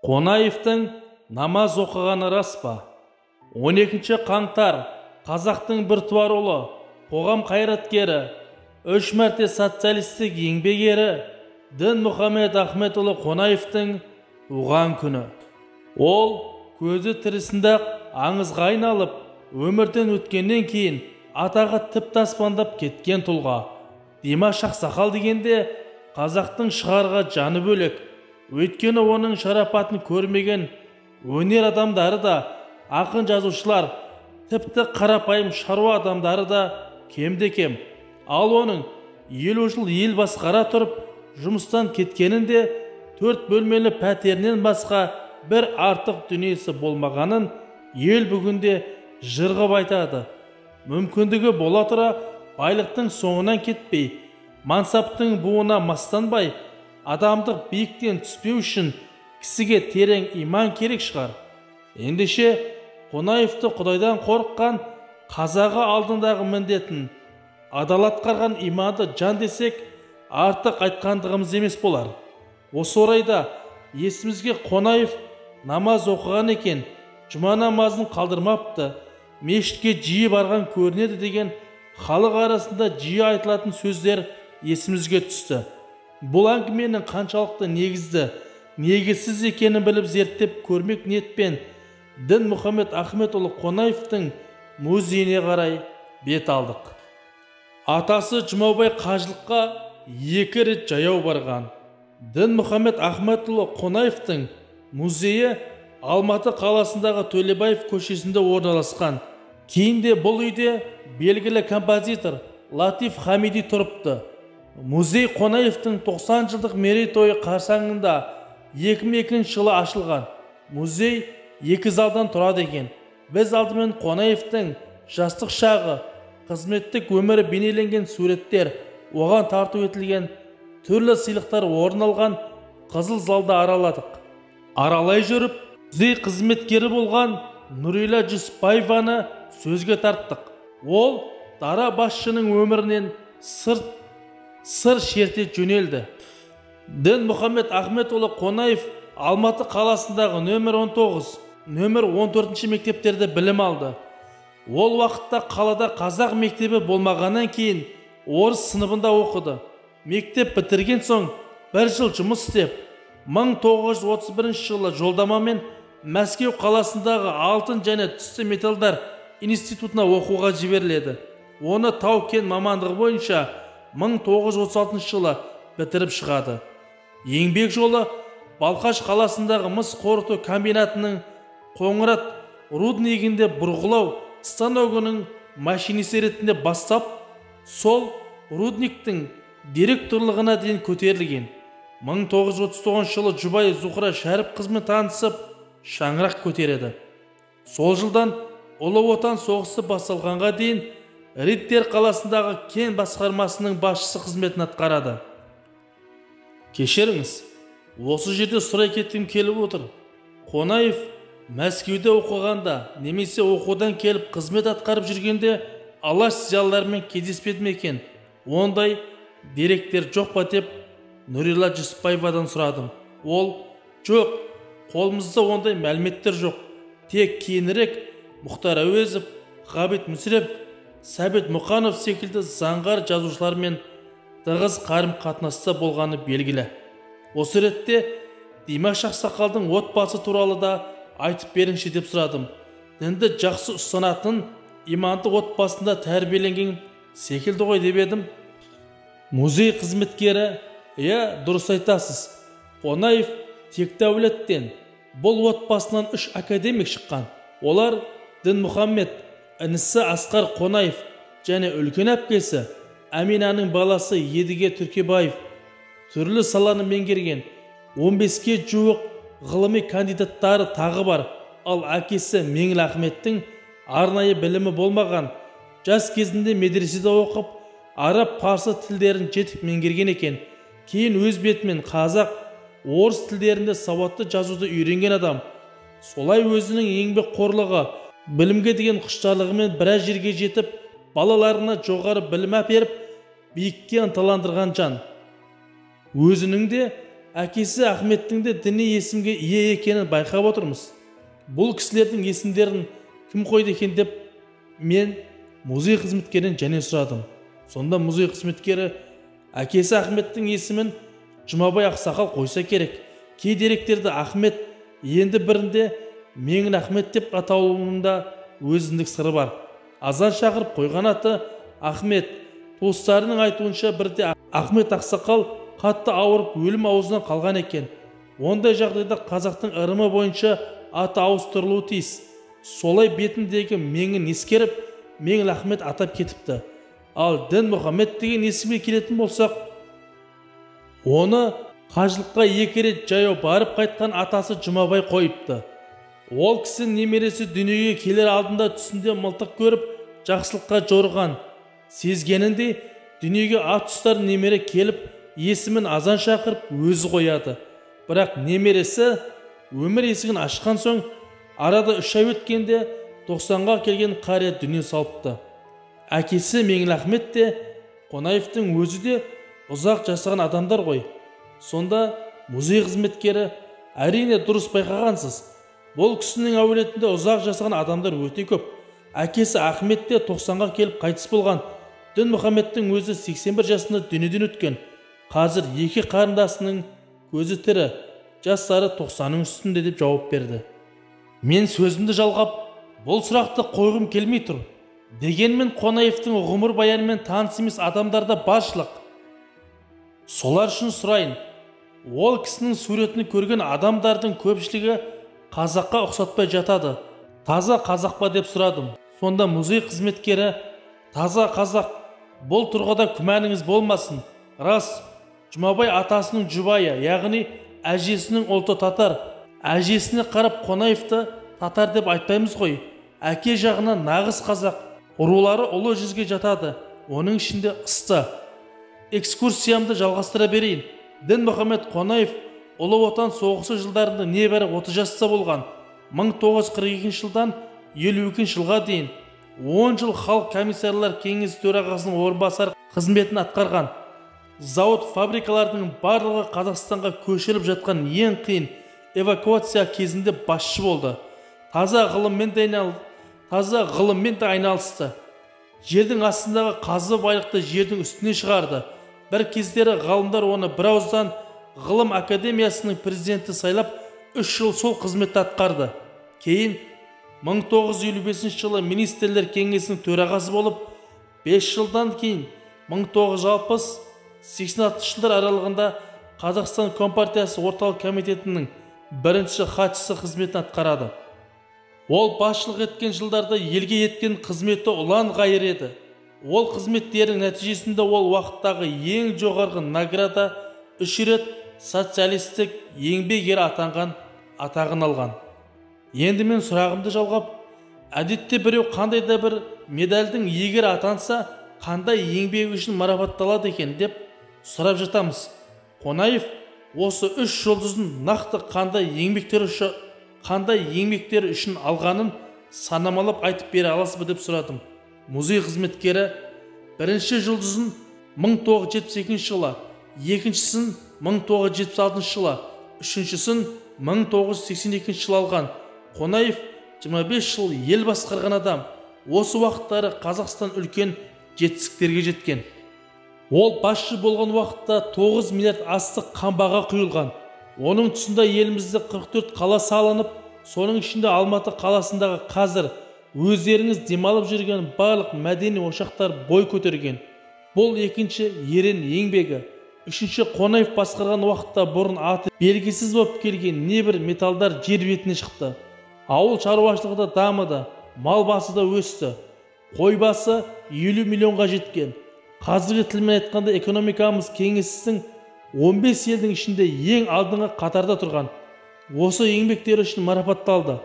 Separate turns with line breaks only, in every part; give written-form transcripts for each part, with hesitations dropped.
Қонаевтың намаз оқығаны рас па? 12 қаңтар қазақтың біртуар ұлы, қоғам қайраткері, 3 мәрте социалистік еңбек ері Дінмұхамед Ахметұлы Қонаевтың туған күні. Ол көзі тірісінде аңызға айналып, өмірден өткеннен кейін атағы тіпті аспандап кеткен тұлға. Димаш ақсақал дегенде қазақтың шығарға жаны бөлек. Өйткені оның шарапатын көрмеген өнер адамдары да, ақын жазушылар, тіпті қарапайым шаруа адамдары да кемде-кем. Ал оның 50 жыл ел басқара тұрып, жұмыстан кеткенінде 4 бөлмелі пәтерінен басқа бір артық дүниесі болмағанын ел бүгінде жырғып айтады. Мүмкіндігі бола тұра байлықтың соңынан кетпей, мансаптың буына мастанбай, адамдық биіктен түспеу үшін кісіге терең иман керек шығар. Ендеше Қонаевты Құдайдан қорыққан, қазағы алдындағы міндетін адал атқарған иманды жан десек, артық айтқандығымыз емес болар. Осы орайда есімізге Қонаев намаз оқыған екен, жұма намазын қалдырмапты, мешітке жиі барған көрінеді деген халық арасында жиі айтылатын сөздер есімізге түсті. Бұл әңгіменің қаншалықты негізді, негізсіз екенін біліп зерттеп көрмек ниетпен Дінмұхамед Ахметұлы Қонаевтың музейіне қарай бет алдық. Атасы Жұмабай қажылыққа 2 рет жаяу барған. Дінмұхамед Ахметұлы Қонаевтың музейі Алматы қаласындағы Төлебаев көшесінде орналасқан. Кейінде бұл үйде белгілі композитор Латиф Хамиди тұрыпты. Музей Қонаевтың 90 жылдық мерейтойы қарсаңында 2002 жылы ашылған. Музей 2 залдан тұрады екен. Біз алдымен Қонаевтың жастық шағы, қызметтік өмірі бейнеленген суреттер, оған тарту етілген түрлі сыйлықтар орын алған қызыл залда араладық. Аралай жүріп, музей қызметкері болған Нұрила Жүсіпбаеваны сөзге тарттық. Ол дара басшының өмірінен сыр шерте жөнелді. Дінмұхамед Ахметұлы Қонаев Алматы қаласындағы нөмір 19, нөмір 14 мектептерде білім алды. Ол уақытта қалада қазақ мектебі болмағаннан кейін орыс сыныбында оқыды. Мектеп бітірген соң бір жыл жұмыс істеп, 1931 жылы жолдамамен Мәскеу қаласындағы алтын және түсті металдар институтына оқуға жіберіледі. Оны тау-кен мамандығы бойынша 1936 жылы бітіріп шығады. Еңбек жолы Балқаш қаласындағы мыс қорыту комбинатының Қоңырат руднигінде бұрғылау станогының машинисі ретінде бастап, сол рудниктің директорлығына дейін көтерілген. 1939 жылы жұбайы Зухра Шәріпқызымен танысып, шаңырақ көтереді. Сол жылдан Ұлы Отан соғысы басталғанға дейін Риттер қаласындағы кен басқармасының басшысы қызметін атқарады. Кешіріңіз, осы жерде сұрай кеткім келіп отыр. Қонаев Мәскеуде оқығанда немесе оқудан келіп қызмет атқарып жүргенде алаш зиялыларымен кездеспеді ме екен? Ондай деректер жоқ па деп Нұрила Жүсіпбаевадан сұрадым. Ол, жоқ, қолымызда ондай мәліметтер жоқ. Тек кейінірек Мұхтар Әуезов, Ғабит Мүсірепов, Сәбит Мұқанов секілді заңғар жазушылармен тығыз қарым-қатынаста болғаны белгілі. Осы ретте Димаш ақсақалдың отбасы туралы да айтып беріңші деп сұрадым. Дінді жақсы ұстанатын иманды отбасында тәрбиеленген секілді ғой деп едім. Музей қызметкері, иә, дұрыс айтасыз. Қонаев текті әулеттен, бұл отбасынан 3 академик шыққан. Олар Дінмұхамед, інісі Асқар Қонаев және үлкен әпкесі Әминаның баласы Едіге Түркебаев. Түрлі саланы меңгерген 15-ке жуық ғылыми кандидаттары тағы бар. Ал әкесі Меңіл Ахметтің арнайы білімі болмаған, жас кезінде медреседе оқып, араб, парсы тілдерін жетік меңгерген екен. Кейін өз бетімен қазақ, орыс тілдерінде сауатты жазуды үйренген адам. Солай өзінің еңбекқорлығы, білімге деген құштарлығымен біраз жерге жетіп, балаларына жоғары білім әперіп, биікке ынталандырған жан. Өзінің де әкесі Ахметтің де діни есімге ие екенін байқап отырмыз. Бұл кісілердің есімдерін кім қойды екен деп мен музей қызметкерінен және сұрадым. Сонда музей қызметкері әкесі Ахметтің есімін Жұмабай ақсақал қойса керек. Кей деректерді Ахмет, енді бірінде Меңіл Ахмет деп аталуының да өзіндік сыры бар. Азан шақырып қойған аты Ахмет. Туыстарының айтуынша бірде Ахмет ақсақал қатты ауырып өлім аузынан қалған екен. Ондай жағдайда қазақтың ырымы бойынша аты ауыстырылуы тиіс. Солай бетіндегі меңін ескеріп, Меңіл Ахмет атап кетіпті. Ал Дінмұхаммед деген есімге келетін болсақ, оны қажылыққа 2 рет жаяу барып қайтқан атасы Жұмабай қойыпты. Ол кісі немересі дүниеге келер алдында түсінде мылтық көріп, жақсылыққа жорыған. Сезгеніндей дүниеге ат ұстар немере келіп, есімін азан шақырып өзі қояды. Бірақ немересі өмір есігін ашқан соң, арада 3 ай өткенде 90-ға келген қария дүние салыпты. Әкесі Меңіл Ахмет те, Қонаевтың өзі де ұзақ жасаған адамдар ғой. Сонда музей қызметкері, әрине дұрыс байқағансыз. Бұл кісінің әулетінде ұзақ жасаған адамдар өте көп. Әкесі Ахмет те 90-ға келіп қайтыс болған. Дінмұхаммедтің өзі 81 жасында дүниеден өткен. Қазір 2 қарындасының көзі тірі, жастары 90-ның үстінде деп жауап берді. Мен сөзімді жалғап, бұл сұрақты қойғым келмей тұр. Дегенмен Қонаевтың ғұмырбаянымен таныс емес адамдар да баршылық. Солар үшін сұрайын. Ол кісінің суретін көрген адамдардың көпшілігі қазаққа ұқсатпай жатады. Таза қазақ па деп сұрадым. Сонда музей қызметкері, таза қазақ, бұл тұрғыда күмәніңіз болмасын. Рас, Жұмабай атасының жұбайы, яғни әжесінің ұлты татар. Әжесіне қарап Қонаевты татар деп айтпаймыз ғой. Әке жағынан нағыз қазақ. Рулары ұлы жүзге жатады, оның ішінде ысты. Экскурсиямды жалғастыра берейін. Дінмұхаммед Қонаев Ұлы Отан соғысы жылдарында небәрі 30 жаста болған. 1942 жылдан 52 жылға дейін 10 жыл Халық комиссарлар кеңесі төрағасының орынбасары қызметін атқарған. Зауыт фабрикалардың барлығы Қазақстанға көшіріліп жатқан ең қиын эвакуация кезінде басшы болды. Таза ғылыммен де айналысты. Жердің астындағы қазы байлықты жердің үстіне шығарды. Бір кездері ғалымдар оны бір ауыздан Ғылым академиясының президенті сайлап, 3 жыл сол қызметті атқарды. Кейін 1955 жылы Министрлер кеңесінің төрағасы болып, 5 жылдан кейін 1960-86 жылдар аралығында Қазақстан Компартиясы Орталық комитетінің бірінші хатшысы қызметін атқарады. Ол басшылық еткен жылдарда елге еткен қызметі ұлан-ғайыр еді. Ол қызметтерінің нәтижесінде ол уақыттағы ең жоғарғы награда 3 рет социалистік еңбек ері атанған атағын алған. Енді мен сұрағымды жалғап, әдетте біреу қандай да бір медальдің иегері атанса, қандай еңбегі үшін марапатталады екен деп сұрап жатамыз. Қонаев осы 3 жұлдызын нақты қандай еңбектері үшін алғанын санамалап айтып бере аласыз ба деп сұрадым. Музей қызметкері бірінші жұлдызын 1972 жылы, екіншісін 1976 жылы, үшіншісін 1982 жылы алған. Қонаев 25 жыл ел басқарған адам. Осы уақыттары Қазақстан үлкен жетістіктерге жеткен. Ол басшы болған уақытта 9 миллиард астық қамбаға құйылған. Оның тұсында елімізде 44 қала салынып, соның ішінде Алматы қаласындағы қазір өздеріңіз демалып жүрген барлық мәдени ошақтар бой көтерген. Бұл екінші ерен еңбегі. Үшінші, Қонаев басқарған уақытта бұрын аты белгісіз болып келген небір металдар жер бетіне шықты. Ауыл шаруашылығы да дамыды, мал басы да өсті. Қой басы 50 миллионға жеткен. Қазіргі тілмен айтқанда экономикамыз кеңестің 15 елдің ішінде ең алдыңғы қатарда тұрған. Осы еңбектері үшін марапатталды.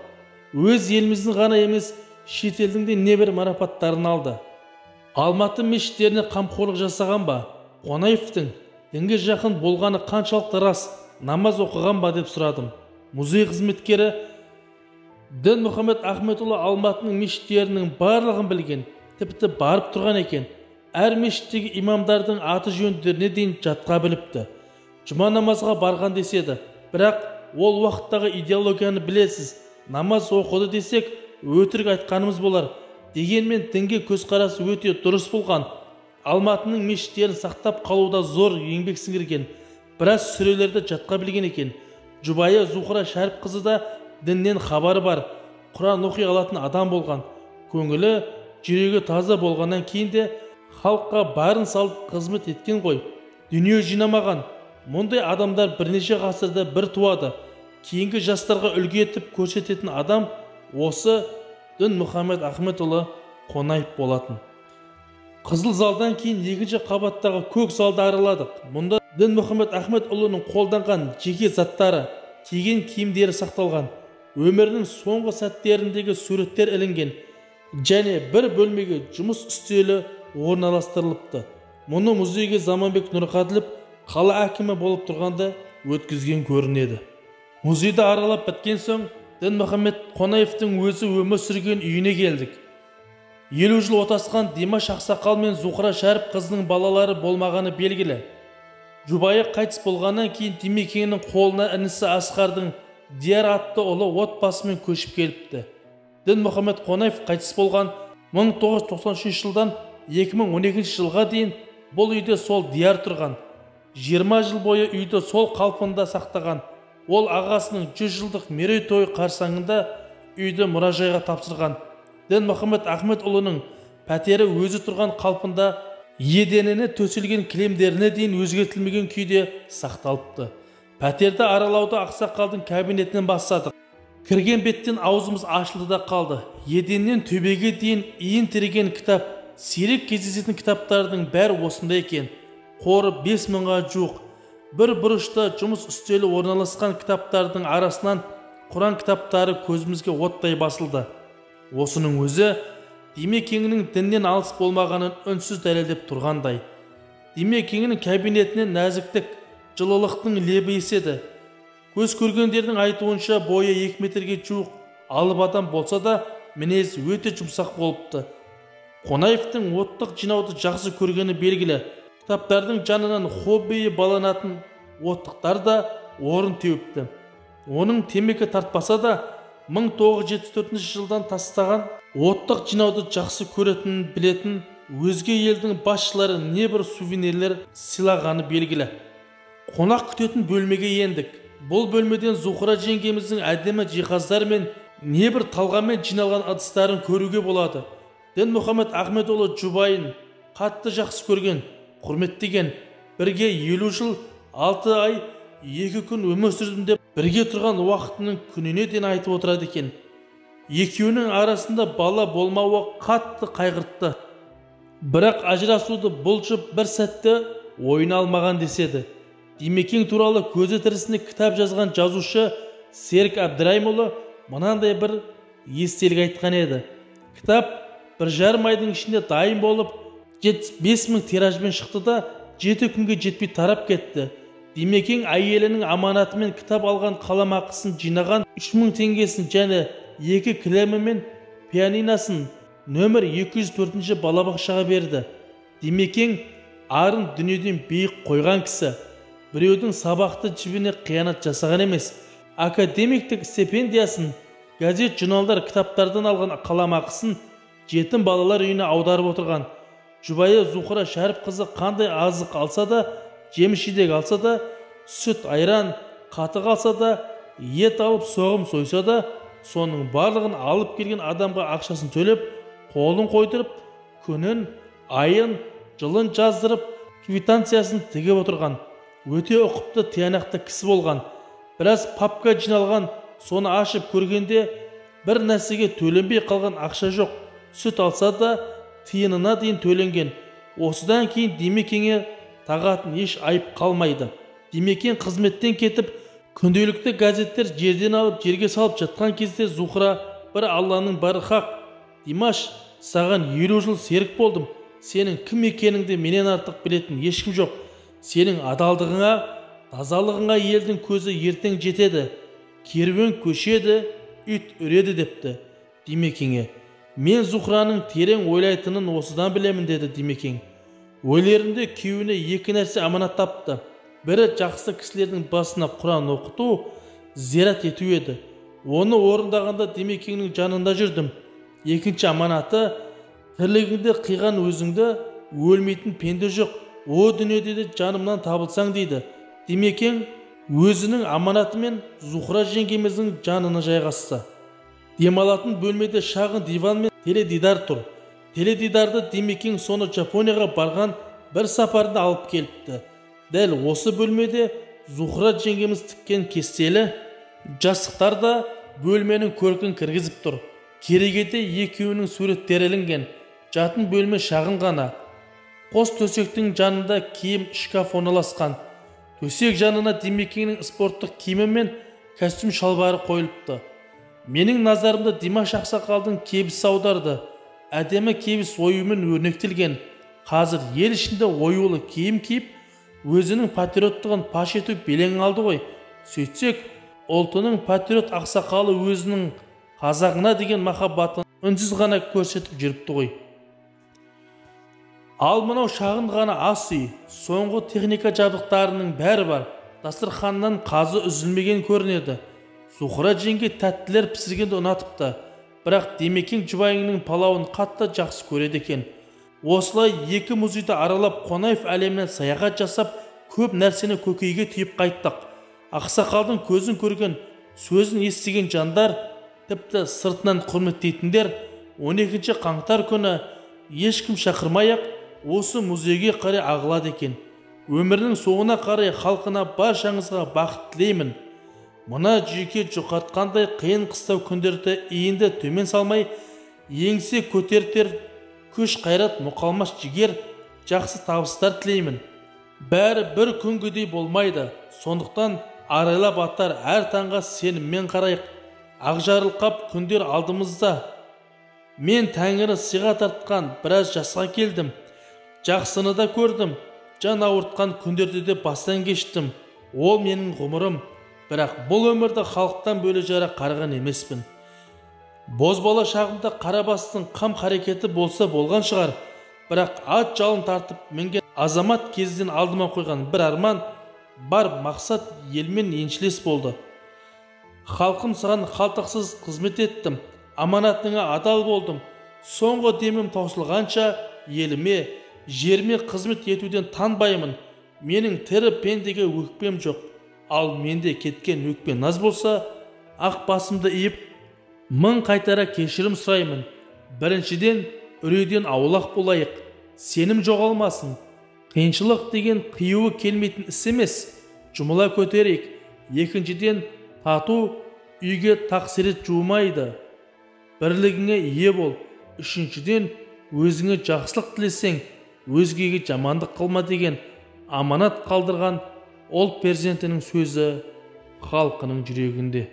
Өз еліміздің ғана емес, шетелдің де небір марапаттарын алды. Алматы мешіттеріне қамқорлық жасаған ба? Қонаевтың дінге жақын болғаны қаншалықты рас, намаз оқыған ба деп сұрадым. Музей қызметкері Дінмұхаммед Ахметұлы Алматының мешіттерінің барлығын білген, тіпті барып тұрған екен. Әр мешіттегі имамдардың аты жөндеріне дейін жатқа біліпті. Жұма намазға барған деседі. Бірақ ол уақыттағы идеологияны білесіз, намаз оқыды десек, өтірік айтқанымыз болар. Дегенмен дінге көзқарасы өте дұрыс болған. Алматының мешіттерін сақтап қалуда зор еңбек сіңірген. Біраз сүрелерді жатқа білген екен. Жұбайы Зухра Шәріпқызы да діннен хабары бар, Құран оқи алатын адам болған. Көңілі, жүрегі таза болғаннан кейін де халыққа барын салып қызмет еткен ғой. Дүние жинамаған. Мұндай адамдар бірнеше ғасырда бір туады. Кейінгі жастарға үлгі етіп көрсететін адам осы Дінмұхамед Ахметұлы Қонаев болатын. Қызыл залдан кейін екінші қабаттағы көк залды араладық. Мұнда Дінмұхамед Ахметұлының қолданған жеке заттары, киген киімдері сақталған. Өмірінің соңғы сәттеріндегі суреттер ілінген және бір бөлмеге жұмыс үстелі орналастырылыпты. Мұны музейге Заманбек Нұрқаділов қала әкімі болып тұрғанда өткізген көрінеді. Музейді аралап біткен соң Дінмұхамед Қонаевтың өзі өмір сүрген үйіне келдік. 50 жыл отасқан Димаш ақсақал мен Зухра Шәріпқызының балалары болмағаны белгілі. Жұбайы қайтыс болғаннан кейін Димекеңнің қолына інісі Асқардың Дияр атты ұлы отбасымен көшіп келіпті. Дінмұхамед Қонаев қайтыс болған 1993 жылдан 2012 жылға дейін бұл үйде сол Дияр тұрған. 20 жыл бойы үйді сол қалпында сақтаған. Ол ағасының 100 жылдық мерейтойы қарсаңында үйді мұражайға тапсырған. Дінмұхамед Ахметұлының пәтері өзі тұрған қалпында, еденіне төселген кілемдеріне дейін өзгертілмеген күйде сақталыпты. Пәтерді аралауды ақсақалдың кабинетінен бастадық. Кірген беттен аузымыз ашылды да қалды. Еденнен төбеге дейін иін тіреген кітап, сирек кездесетін кітаптардың бәрі осында екен. Қоры 5000-ға жуық. Бір бұрышта жұмыс үстелі орналасқан кітаптардың арасынан Құран кітаптары көзімізге оттай басылды. Осының өзі Димекеңнің діннен алыс болмағанын үнсіз дәлелдеп тұрғандай. Димекеңнің кабинетінен нәзіктік, жылылықтың лебі еседі. Көз көргендердің айтуынша бойы 2 метрге жуық алып адам болса да, мінезі өте жұмсақ болыпты. Қонаевтың оттық жинауды жақсы көргені белгілі. Кітаптардың жанынан хоббиі баланатын оттықтар да орын теуіпті. Оның темекі тартпаса да 1974 жылдан тастаған оттық жинауды жақсы көретінін білетін өзге елдің басшылары небір сувенирлер сыйлағаны белгілі. Қонақ күтетін бөлмеге ендік. Бұл бөлмеден Зухра жеңгеміздің әдемі жиһаздары мен небір талғаммен жиналған ыдыстарын көруге болады. Дінмұхамед Ахметұлы жұбайын қатты жақсы көрген, құрметтеген, бірге 50 жыл 6 ай 2 күн өмір сүрдім деп бірге тұрған уақытының күніне дейін айтып отырады екен. Екеуінің арасында бала болмауы қатты қайғыртты. Бірақ ажырасуды бұл жұп бір сәтте ойына алмаған деседі. Димекең туралы көзі тірісінде кітап жазған жазушы Серік Әбдірайымұлы мынандай бір естелік айтқан еді. Кітап 1,5 айдың ішінде дайын болып, 75 000 тиражбен шықты да 7 күнге жетпей тарап кетті. Димекең әйелінің аманатымен кітап алған қаламақысын жинаған 3000 теңгесін және 2 кілемі мен пианиносын нөмір 204 балабақшаға берді. Димекең арын дүниеден биік қойған кісі. Біреудің сабақты жібіне қиянат жасаған емес. Академиктік стипендиясын, газет, журналдар, кітаптардан алған қаламақысын жетім балалар үйіне аударып отырған. Жұбайы Зухра Шәріпқызы қандай азық алса да, жеміс-жидек алса да, сүт, айран, қатық алса да, ет алып соғым сойса да, соның барлығын алып келген адамға ақшасын төлеп, қолын қойдырып, күнін, айын, жылын жаздырып, квитанциясын тігіп отырған. Өте ұқыпты, тиянақты кісі болған. Біраз папка жиналған, соны ашып көргенде бір нәрсеге төленбей қалған ақша жоқ. Сүт алса да тиынына дейін төленген. Осыдан кейін Димекеңе тағатын еш айып қалмайды. Димекең қызметтен кетіп, күнделікті газеттер жерден алып жерге салып жатқан кезде Зухра бір Алланың бары хақ, Димаш, саған 50 жыл серік болдым. Сенің кім екеніңді менен артық білетін ешкім жоқ. Сенің адалдығыңа, тазалығыңа елдің көзі ертең жетеді. Керуен көшеді, ит үреді депті Димекеңе. Мен Зухраның терең ойлайтынын осыдан білемін, деді Димекең. Өлерінде күйеуіне 2 нәрсе аманаттапты. Бірі жақсы кісілердің басына Құран оқыту, зиярат ету еді. Оны орындағанда Димекеңнің жанында жүрдім. Екінші аманаты, тірлігіңде қиған өзіңді өлмейтін пенде жоқ, о дүниеде де жанымнан табылсаң дейді. Димекең өзінің аманатымен Зухра жеңгеміздің жанына жайғасты. Демалатын бөлмеде шағын диван мен теледидар тұр. Теледидарды Димекең соны Жапонияға барған бір сапарында алып келіпті. Дәл осы бөлмеде Зухра жеңгеміз тіккен кестелі жастықтар да бөлменің көркін кіргізіп тұр. Керегеде екеуінің суреттері ілінген. Жатын бөлме шағын ғана. Қос төсектің жанында киім шкаф орналасқан. Төсек жанына Димекеңнің спорттық киімі мен костюм шалбары қойылыпты. Менің назарымды Димаш ақсақалдың кебісі аударды. Әдемі кебіс оюмен өрнектелген. Қазір ел ішінде оюлы киім киіп, өзінің патриоттығын паш ету белең алды ғой. Сөйтсек, ұлтының патриот ақсақалы өзінің қазағына деген махаббатын үнсіз ғана көрсетіп жүріпті ғой. Ал мынау шағын ғана ас үй, соңғы техника жабдықтарының бәрі бар. Дастарханнан қазы үзілмеген көрінеді. Зухра жеңге тәттілер пісіргенді ұнатыпты. Бірақ Димекең жұбайының палауын қатты жақсы көреді екен. Осылай екі музейді аралап, Қонаев әлеміне саяхат жасап, көп нәрсені көкейге түйіп қайттық. Ақсақалдың көзін көрген, сөзін естіген жандар, тіпті сыртынан құрметтейтіндер 12 қаңтар күні ешкім шақырмай-ақ осы музейге қарай ағылады екен. Өмірінің соңына қарай халқына баршаңызға бақыт тілеймін. Мына жүйке жұқартқандай қиын қыстау күндерді иінді төмен салмай, еңсе көтертер күш қайрат, мұқалмас жігер, жақсы табыстар тілеймін. Бәрі бір күнгідей болмайды. Сондықтан арайлап атар әр таңға сеніммен қарайық. Ақжарылқап күндер алдымызда. Мен тәңірі сыйға тартқан біраз жасқа келдім. Жақсыны да көрдім, жан ауыртқан күндерді де бастан кештім. Ол менің ғұмырым. Бірақ бұл өмірді халықтан бөле жара қараған емеспін. Бозбала шағымда қарабастың қам қарекеті болса болған шығар. Бірақ ат жалын тартып мінген азамат кезден алдыма қойған бір арман, бар мақсат елмен еншілес болды. Халқым саған қалтқысыз қызмет еттім, аманатыңа адал болдым. Соңғы демім таусылғанша еліме, жеріме қызмет етуден танбаймын. Менің тірі пендеге өкпем жоқ. Ал менде кеткен өкпе наз болса, ақ басымды иіп, мың қайтара кешірім сұраймын. Біріншіден, үрейден аулақ болайық, сенім жоғалмасын. Қиыншылық деген қиюы келмейтін іс емес, жұмыла көтерейік. Екіншіден, тату үйге тақсірет жуымайды. Бірлігіңе ие бол. Үшіншіден, өзіңе жақсылық тілесең, өзгеге жамандық қылма деген аманат қалдырған ұлт перзентінің сөзі халқының жүрегінде.